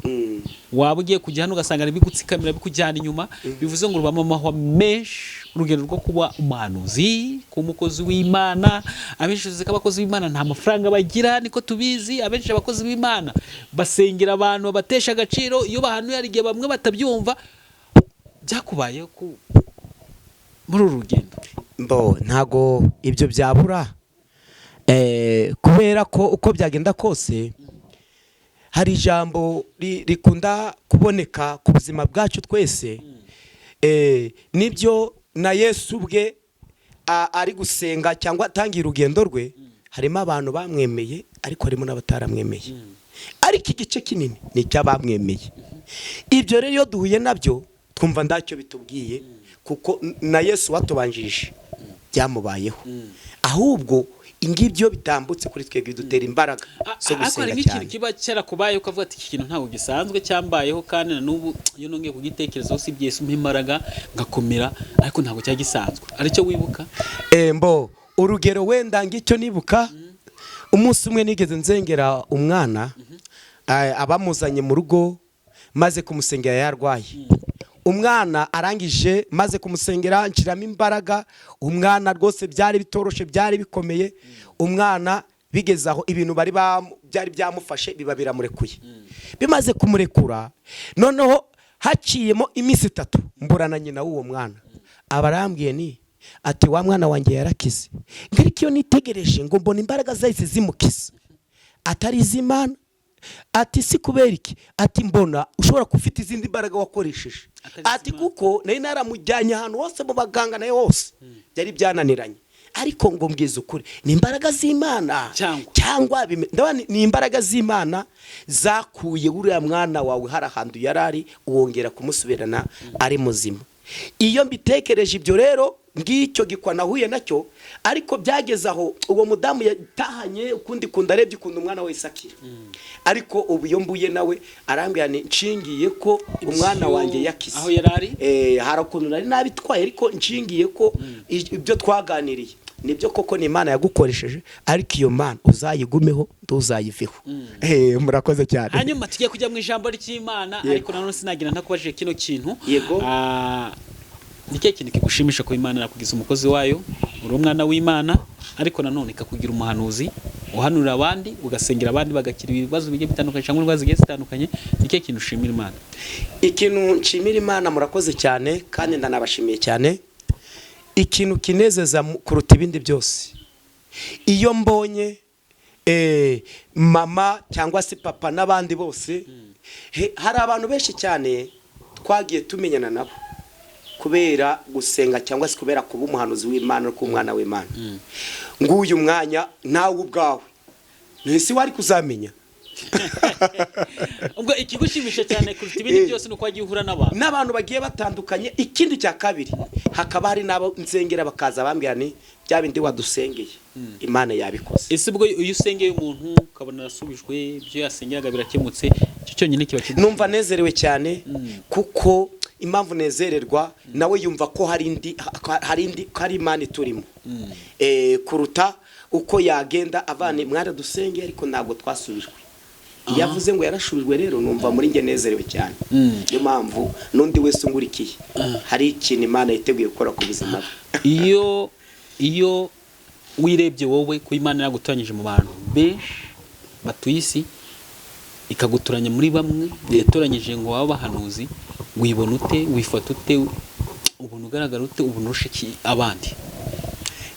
Waba ugiye kujya hano ugasanga hari bigutsikamira, bikujyana inyuma. Bivuze ngo rubamo amahwa menshi, urugendo rwo kuba umuhanuzi, kuba umukozi w'Imana. Abenshi tuzi ko abakozi b'Imana nta mafaranga bagira, niko tubizi. Abenshi abakozi b'Imana basengera abantu babatesha agaciro. Iyo bahanuye hari igihe bamwe batabyumva. Byakubayeho muri uru rugendo?
Mbo ntago ibyo byabura, kubera ko uko byagenda kose hari ijambo rikunda kuboneka ku buzima bwacu twese. Nibyo, na Yesu ubwe ari gusenga cyangwa atangiye urugendo rwe, harimo abantu bamwemeye ariko harimo n'abataramwemeye, ariko igice kinini ni icy'abamwemeye. Ibyo rero iyo duhuye nabyo twumva ntacyo bitubwiye, kuko na Yesu watubanjirije byamubayeho. Ahubwo ingibyo bitambutse kuri twebwe bidutera imbaraga zo
Ariko hari
gusenga
nk'ikintu
cyane.
kiba cyarakubayeho ukavuga ati: "Iki kintu ntabwo gisanzwe cyambayeho, kandi na n'ubu iyo nongeye kugitekerezaho usibye Yesu umpa imbaraga ngakomera, ariko ntabwo cyari gisanzwe." Aricyo wibuka?
Mbo urugero wenda ngicyo nibuka, umunsi umwe nigeze nzengera umwana, abamuzanye mu rugo, maze kumusengera yarwaye. Umwana arangije, maze kumusengera nshyiramo imbaraga, umwana rwose byari bitoroshe, byari bikomeye. Umwana bigeze aho ibintu bari byari byamufashe biba biramurekuye. Bimaze kumurekura, noneho haciyemo iminsi 3 mburana nyina w'uwo mwana, aba arambwiye ni ati: "Wa mwana wanjye yarakize." Ariko iyo nitegereje ngo mbona imbaraga zahise zimukiza atari iz'Imana. Ati: "Si kubera iki?" Ati: "Mbona ushobora kuba ufite izindi mbaraga wakoresheje."
Atari
Ati:
iz'Imana.
"Kuko nari naramujyanye ahantu hose mu baganga, nayo hose byari byananiranye, ariko ngo mbwize ukuri, ni imbaraga z'Imana."
Cyangwa?
Cyangwa ndabona ni imbaraga z'Imana zakuye uriya mwana wawe hari ahantu yari ari, wongera kumusubirana ari muzima. Iyo mbitekereje ibyo rero, ngicyo gikwa nahuye nacyo. Ariko byageze aho uwo mudamu yatahanye ukundi kundi, arebye ukuntu umwana wese akira. Ariko ubu iyo mbuye nawe arambwira ni nshingiye ko umwana wanjye yakize
Aho yari ari?
Hari ukuntu nari nabitwaye, ariko nshingiye ko ibyo twaganiriye nibyo koko ni Imana yagukoresheje, ariko iyo Mana uzayigumeho, ntuzayiveho. Murakoze cyane.
Hanyuma tugiye kujya mu ijambo ry'Imana.
Yego.
Ariko nanone sinagira ntakubajije kino kintu.
Yego.
Ni ikihe kintu kigushimisha ko Imana yakugize umukozi wayo, uri umwana w'Imana, ariko nanone ikakugira umuhanuzi, uhanurira abandi, ugasengera abandi bagakira ibibazo bigiye bitandukanye cyangwa indwara zigiye zitandukanye? Ni ikihe kintu ushimira Imana?
Ikintu nshimira Imana, murakoze cyane kandi ndanabashimiye cyane. Ikintu kinezeza kuruta ibindi byose, iyo mbonye mama cyangwa se papa n'abandi bose, hari abantu benshi cyane twagiye tumenyana nabo kubera gusenga cyangwa se kubera kuba umuhanuzi w'Imana no kuba umwana w'Imana. Nguyu mwanya nawe ubwawe ntese wari kuzamenya.
Ubwo ikigushimisha cyane kuruta ibindi byose ni uko wagiye uhura n'abantu.
N'abantu bagiye batandukanye. Ikindi cya kabiri, hakaba hari n'abo nsengera bakaza bambwira ni bya bindi wadusengeye Imana yabikoze.
Ese ubwo iyo usengeye umuntu ukabona arasubijwe, ibyo yasengeraga birakemutse, icyo cyonyine kiba kigushimisha?
Numva nezerewe cyane, kuko impamvu nezererwa, nawe yumva ko hari indi ko hari Imana iturimo, kuruta uko yagenda avana mwaradusengeye ariko ntabwo twasubijwe. Iyo avuze ngo yarashubijwe rero, numva muri njye nezerewe cyane. Niyo mpamvu n'undi wese ungurikiye hari ikintu Imana yiteguye gukora ku buzima bwe.
Iyo wirebye wowe, ko Imana yagutoranyije mu bantu benshi batuye isi, ikagutoranya muri bamwe yatoranyije ngo babe abahanuzi, wibona ute? Wifata ute? Ubona ugaragara ute? Ubona urusha iki abandi?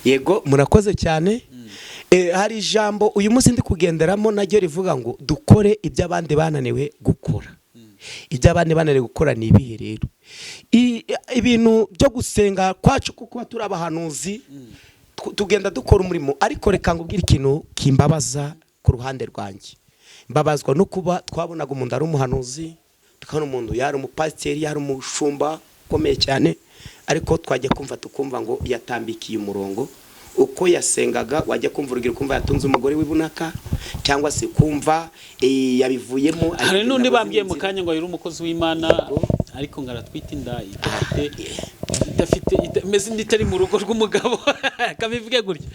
Yego, murakoze cyane. Hari ijambo uyu munsi ndi kugenderamo naryo rivuga ngo dukore ibyo abandi bananiwe gukora. Ibyo abandi bananiwe gukora ni ibihe rero? Ibintu byo gusenga kwacu, kuko turi abahanuzi, tugenda dukora umurimo. Ariko reka ngubwire ikintu kimbabaza ku ruhande rwanjye. Mbabazwa no kuba twabonaga umuntu ari umuhanuzi, tukabona umuntu yari umupasiteri, yari umushumba ukomeye cyane, ariko twajya kumva tukumva ngo yatambikiye umurongo. Uko yasengaga, wajya kumva urugero kumva yatunze umugore w'ibunaka, cyangwa se kumva yabivuyemo.
Hari n'undi bambwiye mu
Inzira.
kanya ngo yari umukozi w'Imana, ariko ngo aratwita inda idafite imeze indi itari mu rugo rw'umugabo, kabivuge gutya.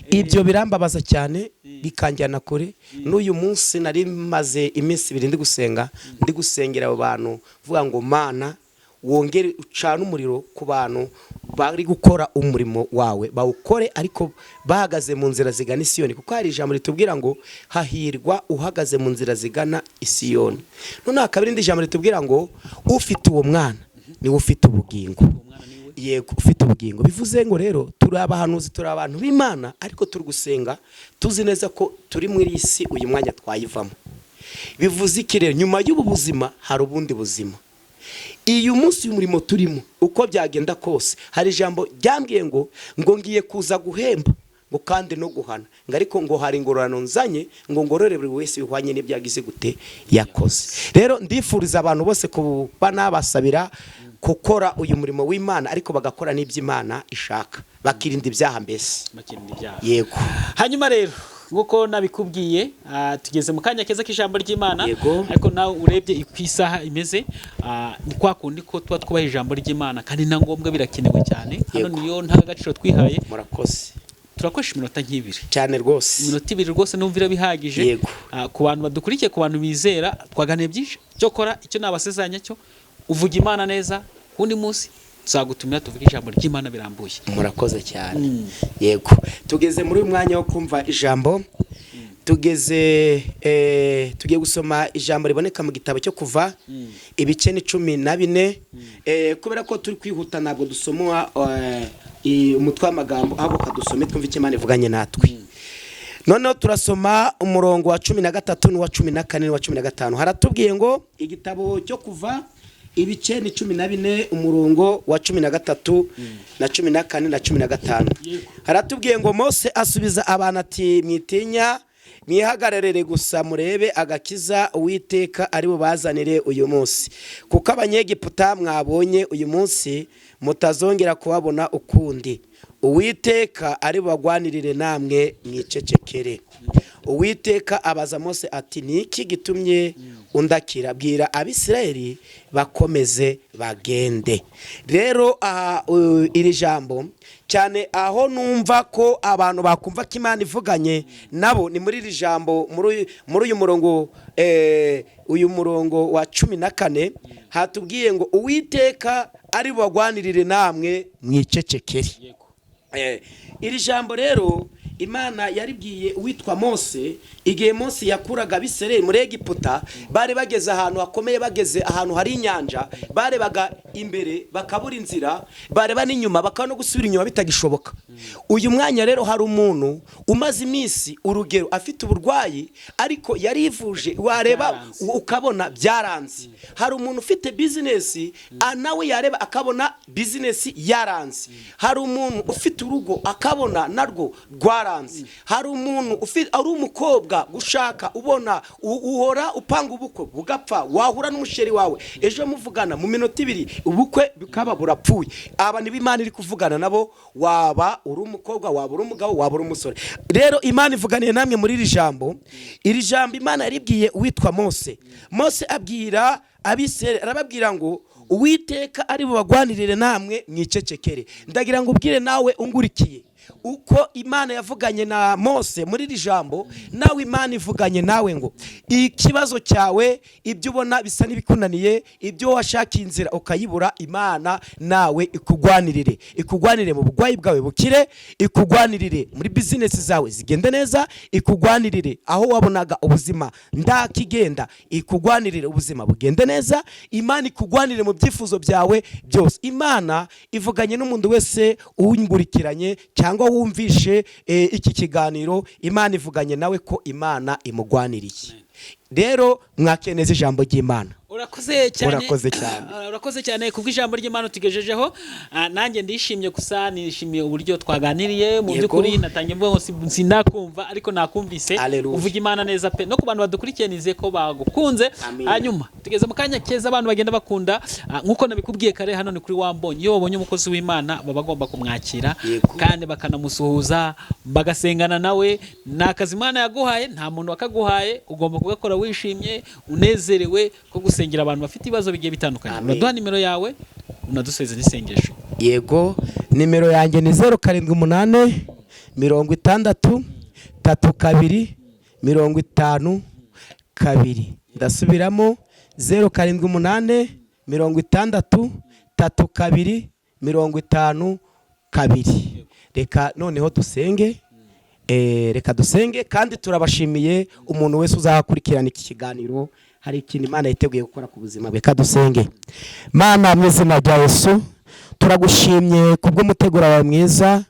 Ibyo birambabaza cyane, bikanjyana kure. N'uyu munsi nari maze iminsi 2 ndi gusenga, ndi gusengera abo bantu, vuga ngo: "Mana, wongere ucane umuriro ku bantu bari gukora umurimo wawe, bawukore ariko bahagaze mu nzira zigana Isiyoni," kuko hari ijambo ritubwira ngo hahirwa uhagaze mu nzira zigana Isiyoni. Noneho hakaba irindi jambo ritubwira ngo ufite uwo mwana niwe ufite ubugingo.
Uwo mwana niwe.
Yego, ufite ubugingo. Bivuze ngo rero turi abahanuzi, turi abantu b'Imana, ariko turi gusenga tuzi neza ko turi muri iyi si, uyu mwanya twayivamo. Bivuze iki rero? Nyuma y'ubu buzima hari ubundi buzima. Uyu munsi umurimo turimo, uko byagenda kose, hari ijambo ryambwiye ngo ngiye kuza guhemba, ngo kandi no guhana, ngo ariko ngo hari ingororano nzanye, ngo ngorore buri wese bihwanye n'ibyo yagize gute, yakoze. Rero ndifuriza abantu bose kuba nabasabira gukora uyu murimo w'Imana, ariko bagakora n'ibyo Imana ishaka, bakirinda ibyaha mbese.
Bakirinda ibyaha.
Yego.
Hanyuma rero, nk'uko nabikubwiye, tugeze mu kanya keza k'ijambo ry'Imana. Ariko nawe urebye ku isaha imeze, ni kwa kundi ko tuba twubaha ijambo ry'Imana, kandi na ngombwa, birakenewe cyane hano. Niyo nta gaciro twihaye.
Murakoze.
Turakoresha iminota nk'ibiri.
Cyane rwose.
Iminota 2 rwose numva bihagije. Ku bantu badukurikiye, ku bantu bizera, twaganiye byinshi. Cyokora icyo nabasezeranya cyo, uvuga Imana neza. Ku wundi munsi tuzagutumira tuvuge ijambo ry'Imana birambuye.
Murakoze cyane. Yego, tugeze muri uyu mwanya wo kumva ijambo. Tugeze tugiye gusoma ijambo riboneka mu gitabo cyo Kuva, ibice ni 14. Kubera ko turi kwihuta, ntabwo dusoma umutwe w'amagambo, ahubwo kadusome twumve icyo Imana ivuganye natwe. Noneho turasoma umurongo wa 13 n'uwa 14 n'uwa 15. Haratubwiye ngo igitabo cyo Kuva, ibice ni 14, umurongo wa 13 na 14 na 15. Haratubwiye ngo: "Mose asubiza abantu ati: 'Mwitinya, mwihagararire gusa murebe agakiza Uwiteka ari bubazanire uyu munsi, kuko Abanyegiputa mwabonye uyu munsi mutazongera kubabona ukundi. Uwiteka ari bubagwanirire, namwe mwicecekere.' Uwiteka abaza Mose ati: 'Ni iki gitumye undakira? Bwira Abisirayeli bakomeze bagende.'" Rero aha iri jambo cyane, aho numva ko abantu bakumva ko Imana ivuganye nabo, ni muri iri jambo, muri uyu murongo, uyu murongo wa 14. Hatubwiye ngo Uwiteka ari bubagwanirire, namwe mwicecekere. Iri jambo rero Imana yaribwiye uwitwa Mose igihe Mose yakuraga Abisirayeli muri Egiputa. Bari bageze ahantu hakomeye, bageze ahantu hari inyanja. Barebaga imbere bakabura inzira, bareba n'inyuma bakaba no gusubira inyuma bitagishoboka. Uyu mwanya rero hari umuntu umaze iminsi, urugero, afite uburwayi, ariko yarivuje, wareba
Byaranze.
ukabona byaranze. Hari umuntu ufite bizinesi, nawe yareba akabona bizinesi yaranze. Hari umuntu ufite urugo, akabona narwo rwaranze. Hari umuntu ufite, ari umukobwa, gushaka ubona uhora upanga ubukwe bugapfa, wahura n'umusheri wawe ejo muvugana mu minota 2, ubukwe bukaba burapfuye. Aba nibo Imana iri kuvugana nabo. Waba uri umukobwa, waba uri umugabo, waba uri umusore, rero Imana ivuganiye namwe muri iri jambo. Iri jambo Imana yaribwiye uwitwa Mose. Mose abwira Abisirayeli, arababwira ngo Uwiteka ari bubagwanirire, namwe mwicecekere. Ndagira ngo ubwire nawe ungurikiye, uko Imana yavuganye na Mose muri iri jambo, nawe Imana ivuganye nawe ngo ikibazo cyawe, ibyo ubona bisa n'ibikunaniye, ibyo washakiye inzira ukayibura, Imana nawe ikugwanirire. Ikugwanirire mu burwayi bwawe bukire, ikugwanirire muri bizinesi zawe zigende neza, ikugwanirire aho wabonaga ubuzima ndakigenda, ikugwanirire ubuzima bugende neza. Imana ikugwanirire mu byifuzo byawe byose. Imana ivuganye n'umuntu wese uwungurikiranye cyangwa cyangwa wumvishe iki kiganiro, Imana ivuganye nawe ko Imana imugwaniriye. Rero mwakire neza ijambo ry'Imana.
Urakoze cyane.
Urakoze cyane.
Urakoze cyane kubw'ijambo ry'Imana tugejejeho. Nanjye ndishimye gusa, nishimiye uburyo twaganiriye mu by'ukuri. Natangiye mvuga ngo sinakumva, ariko nakumvise.
Haleluya.
Uvuga Imana neza pe. No ku bantu badukurikiye, nizeye ko bagukunze.
Amen.
Hanyuma tugeze mu kanya keza abantu bagenda bakunda. Nk'uko nabikubwiye kare, hano ni kuri Wambonye. Iyo babonye umukozi w'Imana, baba bagomba kumwakira kandi bakanamusuhuza, bagasengana nawe. Ni akazi Imana yaguhaye, nta muntu wakaguhaye. Ugomba kugakora wishimye, unezerewe, ko gusengera abantu bafite ibibazo bigiye bitandukanye.
Amen.
Uraduha nimero yawe, unaduseze n'isengesho.
Yego, nimero yanjye ni 0786032502. Ndasubiramo: 0786032502. Reka noneho dusenge. Reka dusenge. Kandi turabashimiye umuntu wese uzakurikirana iki kiganiro, hari ikintu Imana yiteguye gukora ku buzima bwe. Reka dusenge. Mana, mu izina rya Yesu, turagushimye kubw'umuteguro wawe mwiza.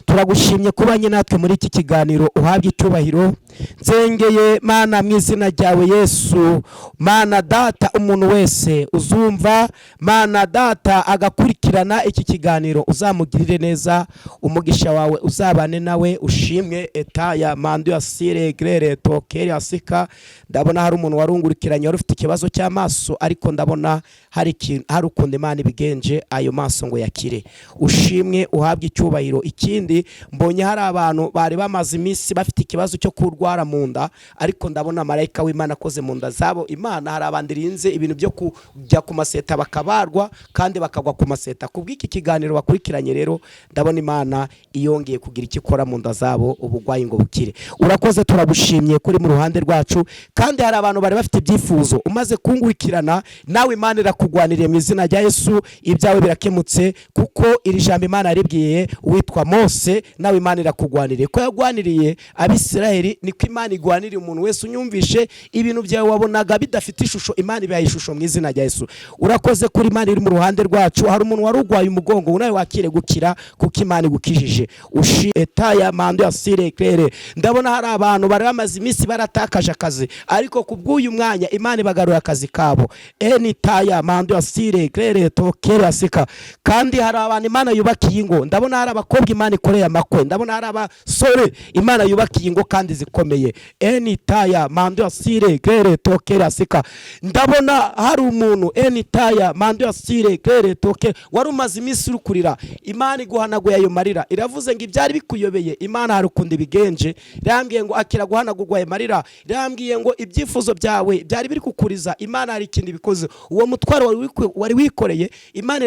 Turagushimye kubanye natwe muri iki kiganiro, uhabwe icyubahiro. Nsengeye, Mana, mu izina ryawe Yesu, Mana Data, umuntu wese uzumva, Mana Data, agakurikirana iki kiganiro, uzamugirire neza, umugisha wawe uzabane nawe. Ushimwe. Etaya mandu ya sire grere tokeri asika. Ndabona hari umuntu warungurikiranye wari ufite ikibazo cy'amaso, ariko ndabona hari ikintu, hari ukuntu Imana ibigenje, ayo maso ngo yakire. Ushimwe, uhabwe icyubahiro. Ikindi, mbonye hari abantu bari bamaze iminsi bafite ikibazo cyo kurwara mu nda, ariko ndabona marayika w'Imana akoze mu nda zabo. Imana hari abandi irinze ibintu byo kujya ku maseta, bakabarwa kandi bakagwa ku maseta. Kubw'iki kiganiro bakurikiranye rero, ndabona Imana iyongeye kugira icyo ikora mu nda zabo, ubugwayi ngo bukire. Urakoze, turagushimye kuri mu ruhande rwacu. Kandi hari abantu bari bafite ibyifuzo, umaze kungurikirana nawe, Imana irakugwaniriye mu izina rya Yesu. Ibyawe birakemutse, kuko iri jambo Imana yaribwiye uwitwa Mose. Nawe Imana irakugwaniriye. Ko yagwaniriye Abisirayeli, niko Imana igwaniriye umuntu wese unyumvishe. Ibintu byawe wabonaga bidafite ishusho, Imana ibaye ishusho mu izina rya Yesu. Urakoze kuri Imana iri mu ruhande rwacu. Hari umuntu wari urwaye umugongo, nawe wakire gukira kuko Imana igukijije. Ushi etaya mando ya sire claire. Ndabona hari abantu bari bamaze iminsi baratakaje akazi, ariko ku bw'uyu mwanya Imana ibagarura akazi kabo. Eni taya mando ya sire claire tokere asika. Kandi hari abantu Imana yubakiye ingo. Ndabona hari abakobwa Imana ikoreye amakwe. Ndabona hari abasore Imana yubakiye ingo kandi zikomeye. Eni taya mando ya sire claire tokere asika. Ndabona hari umuntu, eni taya mando ya sire claire tokere, wari umaze iminsi uri kurira, Imana iguhanaguye ayo marira. Iravuze ngo ibyari bikuyobeye, Imana hari ukuntu ibigenje. Irambwiye ngo akira guhanagurwa ayo marira. Irambwiye ngo ibyifuzo byawe byari biri kukuriza, Imana hari ikintu ibikoze. Uwo mutwaro wari wikoreye, Imana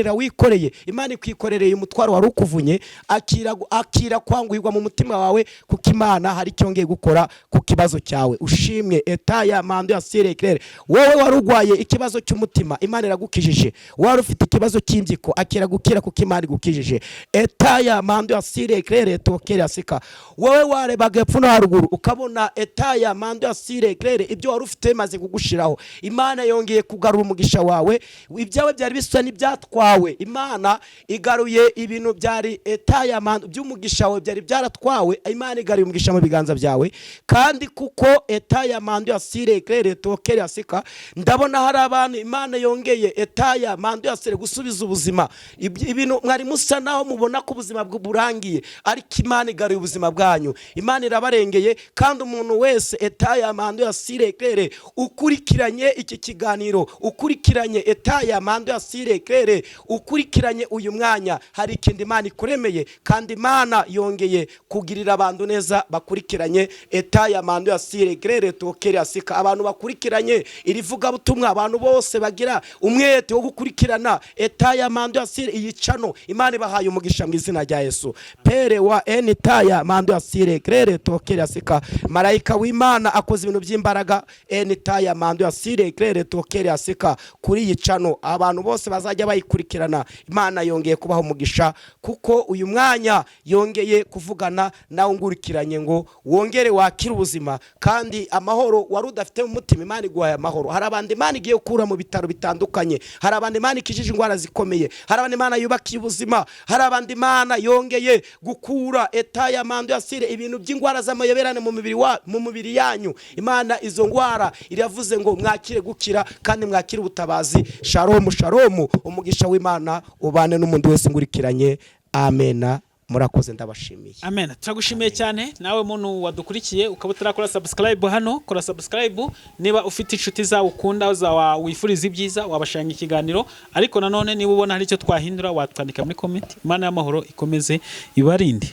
irawikoreye. Imana ikwikorereye umutwaro wari ukuvunye. Akira kwanguhirwa mu mutima wawe, kuko Imana hari icyo yongeye gukora ku kibazo cyawe. Ushimwe. Etaya mando ya sire claire. Wowe wari urwaye ikibazo cy'umutima, Imana iragukijije. Wari ufite ikibazo cy'impyiko, akira gukira kuko Imana igukijije. Etaya mando ya sire claire tokere asika. Wowe warebaga epfo no haruguru, ukabona, etaya mando ya sire claire, ibyo wari ufite bimaze kugushiraho, Imana yongeye kugarura umugisha wawe. Ibyawe byari bisa n'ibyatwawe, Imana igaruye ibintu byari, etaya mando, by'umugisha wawe byari byaratwawe. Imana igaruye umugisha mu biganza byawe. Kandi kuko etaya mando ya sire claire tokere asika, ndabona hari abantu Imana yongeye, etaya mando ya sire, gusubiza ubuzima. Ibintu mwari musa naho mubona ko ubuzima burangiye, ariko Imana igaruye ubuzima bwanyu. Imana irabarengeye. Kandi umuntu wese, etaya mando ya sire claire, ukurikiranye iki kiganiro, ukurikiranye, etaya mando ya sire claire, ukurikiranye uyu mwanya, hari ikindi Imana ikuremeye. Kandi Imana yongeye kugirira abantu neza bakurikiranye, etaya mando ya sire claire tokere asika. Abantu bakurikiranye iri vugabutumwa, abantu bose bagira umwete wo gukurikirana, etaya mando ya sire, iyi channel, Imana ibahaye umugisha mu izina rya Yesu. Pere wa enitaya mando ya sire claire tokere asika. Marayika w'Imana akoze ibintu by'imbaraga, enitaya mando ya sire claire tokere asika, kuri iyi channel. Abantu bose bazajya bayikurikirana, Imana yongeye kubaha umugisha. umugisha, kuko uyu mwanya yongeye kuvugana nawe ungurikiranye ngo wongere wakire ubuzima kandi amahoro wari udafite mu mutima. Imana iguhaye amahoro. Hari abandi Imana igiye gukura mu bitaro bitandukanye, hari abandi Imana ikijije indwara zikomeye, hari abandi Imana yubakiye ubuzima, hari abandi Imana yongeye gukura etaya mando yasire ibintu by'indwara z'amayoberane mu mubiri wa mu mubiri yanyu. Imana izo ndwara iravuze ngo mwakire gukira kandi mwakire ubutabazi. Shalomu, shalomu, umugisha w'Imana ubane n'umuntu wese ngurikiranye. Amena. Murakoze, ndabashimiye.
Amen. Turagushimiye cyane nawe muntu wadukurikiye ukaba utarakora subscribe hano, kora subscribe. Niba ufite inshuti zawe ukunda, zawa wifuriza ibyiza, wabashanga ikiganiro. Ariko nanone niba ubona hari icyo twahindura, watwandika muri comment. Imana y'amahoro ikomeze ibarinde.